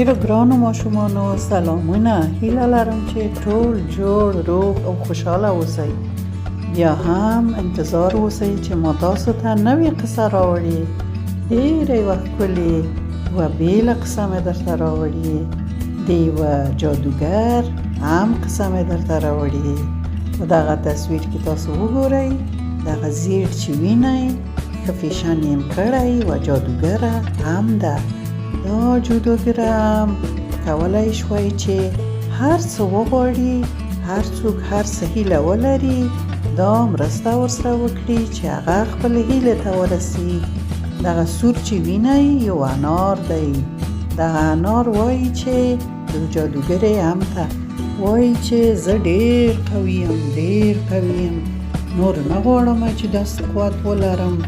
ډېرو ګرانو ماشومانو سلامونه. هیله لرم چې ټول جوړ، روغ او خوشحاله اوسئ. بیا هم انتظار اوسئ چې ما تاسو ته نوې قصه راوړي، ډېره یوه ښکلې یوه بېله قصه مې درته راوړي، د یوه جادوګر هم قصه مې درته راوړي. په دغه تصویر کې تاسو وګورئ، دغه زیړ چې وینئ، ښه فیشن یې هم کړی، یوه جادوګره هم ده. دا جادوګره هم کولی شوی چې هر څه وغواړي، هر څوک هر څه هیله ولري، دا مرسته ورسره وکړي چې هغه خپلې هیلې ته ورسي. دغه سور چې وینئ یو انار دی. دغه انار وایي چې د جادوګرې هم ته وایي چې زه ډېر قوي یم، ډېر قوي یم، نور نه غواړم چې داسې قوت ولرم،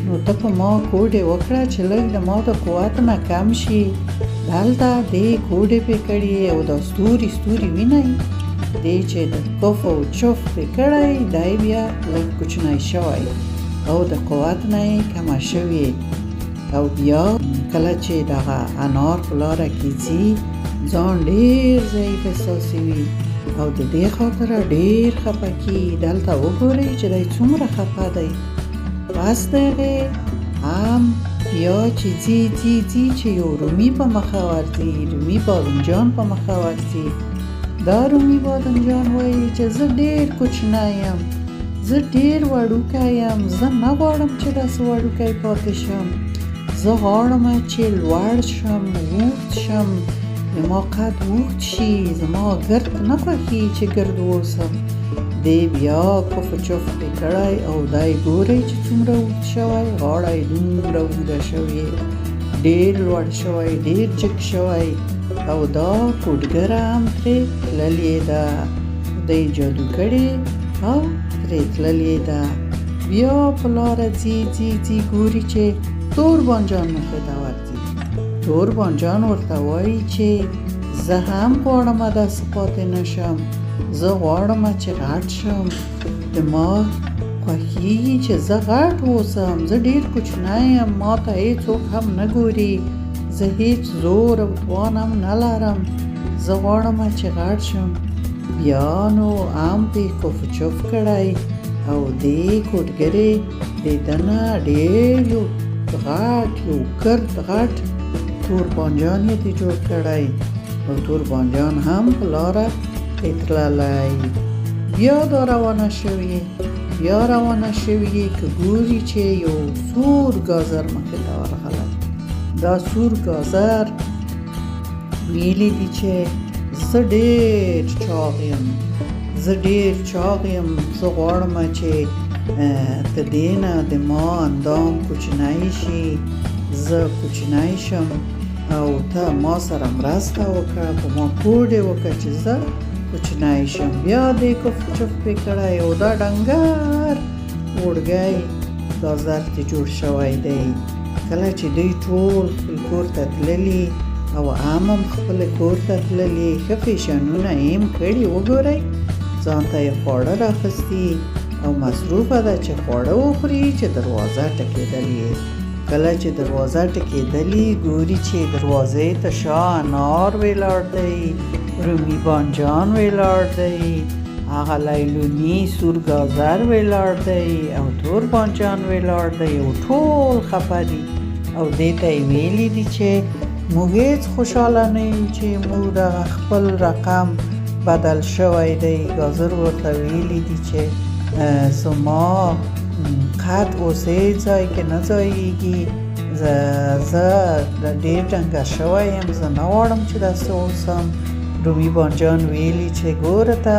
نو ته په ما کوډې وکړه چې لږ د ما د قوت نه کم شي. دلته دې کوډې پې کړي او دا ستوري ستوري وینئ، دې چې د کف او چف پې کړی دی بیا لږ کوچنی شوی او د قوت نه یې کمه شوې. او بیا کله چې دغه انار په لاره کې ځي، ځان ډېر ضعیف احساسوي او د دې خاطره ډېر خفه کیږي. دلته وګورئ چې دی څومره خفه دی. پس د هغې هم بیا چې ځي ځي ځي چې یو رومي په مخه ورځي، رومي بادمجان په مخه ورځي. دا رومي بادمجان وایي چې زه ډېر کوچنی یم، زه ډېر وړوکی یم، زه نه غواړم چې داسې وړوکی پاتې شم، زه غواړم چې لوړ شم، اوږد شم، زما قد اوږد شي، زما ګرد نه خوښي چې ګرد اوسم. دی بیا کف چف پې کړی او دی ګورئ چې څومره اوږد شوی، غاړه یې دومره اوږده شوې، ډېر لوړ شوی، ډېر جګ شوی، او دا کوډګره هم ترې تللې ده. دی جادو کړې او ترې تللې ده. بیا په لاره ځي ځي ځي، ګوري چې تور بانجان مخې ته ورځي. تور بانجان ورته وایي چې زه هم غواړم داسې پاتې نه شم، زه غواړم چې غټ شم، د ما خوښیږي چې زه غټ اوسم، زه ډېر کوچنی یم، ما ته هېڅوک هم نه ګوري، زه هېڅ زور او توان هم نه لرم، زه غواړم چې غټ شم. بیا نو هم پې کف چف کړی او دې کوټګرې د ده نه ډېر یو غټ، یو ګرد غټ تور بانجان یې ترې جوړ کړی او تور بانجان هم په لاره ترې تللی. بیا دا روانه شوې، بیا روانه شوې که ګوري چې یو سور ګازر مخې ته ورغلی. دا سور ګازر ویلي دي چې زه ډېر چاغ یم، زه ډېر چاغ یم، زه غواړم چې د دې نه د ما اندام کوچنی شي، زه کوچنی شم او ته ما سره مرسته وکړه، په ما کوډې وکړه چې زه کوچنی شم. بیا دې کف چف پې کړی او دا ډنګر وړګی ګازر ترې جوړ شوی دی. کله چې دوی ټول خپل کور ته تللي او هم هم خپل کور ته تللي، ښه فیشنونه یې هم کړي، وګورئ ځان ته یې خواړه راخیستي او مصروفه ده چې خواړه وخوري چې دروازه ټکېدلې. کله چې دروازه ټکېدلې، ګوري چې دروازې ته شا انار ولاړ دی، رومي بانجان ولاړ دی، هغه لیلوني سور ګازر ولاړ دی او تور بانجان ولاړ دی او ټول خفه دي. او دې ته یې ویلي دي چې موږ هېڅ خوشحاله نه یو چې موږ دغه خپل رقم بدل شوی دی. ګازر ورته ویلي دي چې زما قد اوس هېڅ ځای کې نه ځایېږي، زه ډېر ډنګر شوی یم، زه نه غواړم چې داسې اوسم. رومي بانجان ویلي چې ګوره ته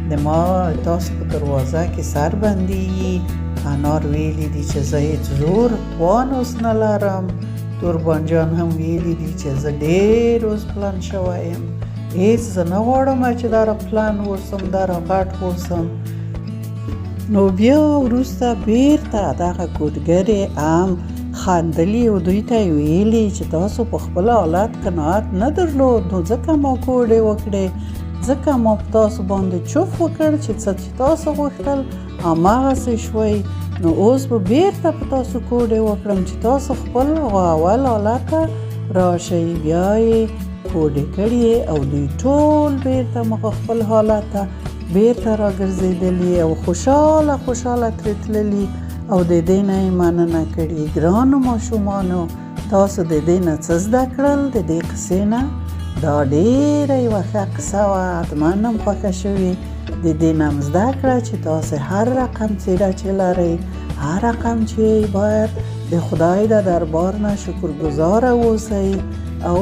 د ما تاسو په دروازه کې سر بندېږي. انار ویلي دي چې زه هېڅ زور توان اوس نه لرم. تور بانجان هم ویلي دي چې زه ډېر اوس پلن شوی یم، هېڅ زه نه غواړم چې دا را پلن اوسم، دا را غټ اوسم. نو بیا وروسته بیرته دغه کوټګرې هم خندلي او دوی ته یې ویلي چې تاسو په خپل حالت قناعت نه درلود، نو ځکه ما کوډې وکړې، ځکه ما په تاسو باندې چوف وکړ چې څه چې تاسو غوښتل هماغسې شوئ، نو اوس به بیرته په تاسو کوډې وکړم چې تاسو خپل اول حالت ته راشئ. بیا یې کوډې کړې او دوی ټول بیرته مخ خپل حالت ته بیرته راګرځېدلي او خوشحاله خوشحاله ترې تللي او د دې نه یې مننه کړې. ګرانو ماشومانو، تاسو د دې نه څه زده کړل؟ د دې قصې نه دا ډېره یوه ښه قصه وه، حتما هم خوښه شوې. د دې نه هم زده کړه چې تاسو هر رقم څېره چې لرئ، هر رقم چې باید د خدای د دربار نه شکرګزاره اوسئ او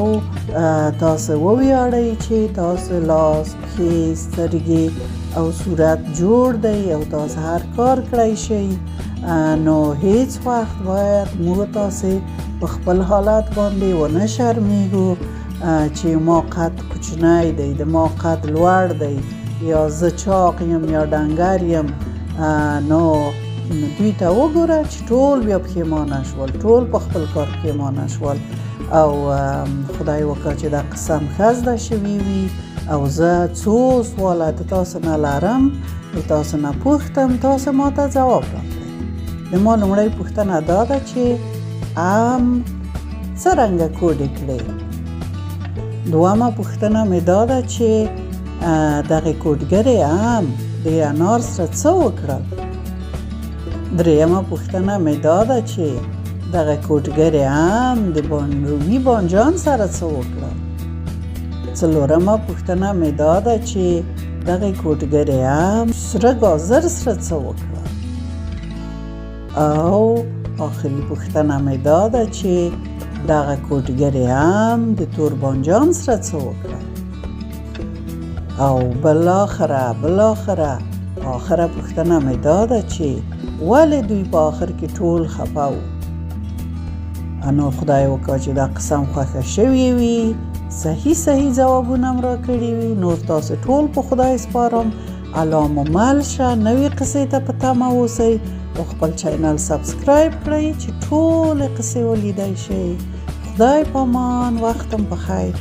تاسو وویاړئ چې تاسو لاس، پښې، سترګې او صورت جوړ دی او تاسو هر کار کړی شئ. نو هیڅ وخت باید موږ تاسو په خپل حالت باندې ونه شرمېږو چې ما قد کوچنی دی، د ما قد لوړ دی، یا زه چاق یم یا ډنګر یم. نو دوی ته وګوره چې ټول بیا پښیمانه شول، ټول په خپل کار پښیمانه شول. او خدای وکړه چې دا قسم ښه زده شوي وي. او زه څو سواله د تاسو نه لرم، د تاسو نه پوښتم، تاسو ما ته ځواب راکړئ. د ما لومړۍ پوښتنه دا ده چې ام څرنګه کوډې کړې؟ دوهمه پوښتنه مې دا ده چې دغې کوډګرې ام د انار سره څه وکړل؟ درېیمه پوښتنه مې دا ده چې دغه کوډګرې ام د رومي بانجان سره څه وکړل؟ څلورمه پوښتنه مې دا ده چې دغې کوډګرې ام سره گازر سره څه وکړل؟ او آخري پوښتنه مې دا ده چې دغه کوډګرې ام د تور بانجان سره څه وکړل؟ او بالاخره آخره پوښتنه مې دا ده چې ولې دوی په آخر کې ټول خفه وو؟ نو خدای وکړه چې دا قسم خوښه شوې وي، صحیح صحیح ځوابونه هم راکړي وي. نور تاسو ټول په خدای سپارم. الله مو مل شه. نوې قصې ته په تمه اوسئ او خپل channel subscribe کړئ چې ټولې قصې ولیدای شئ. خدای پامان، وختم په خیر.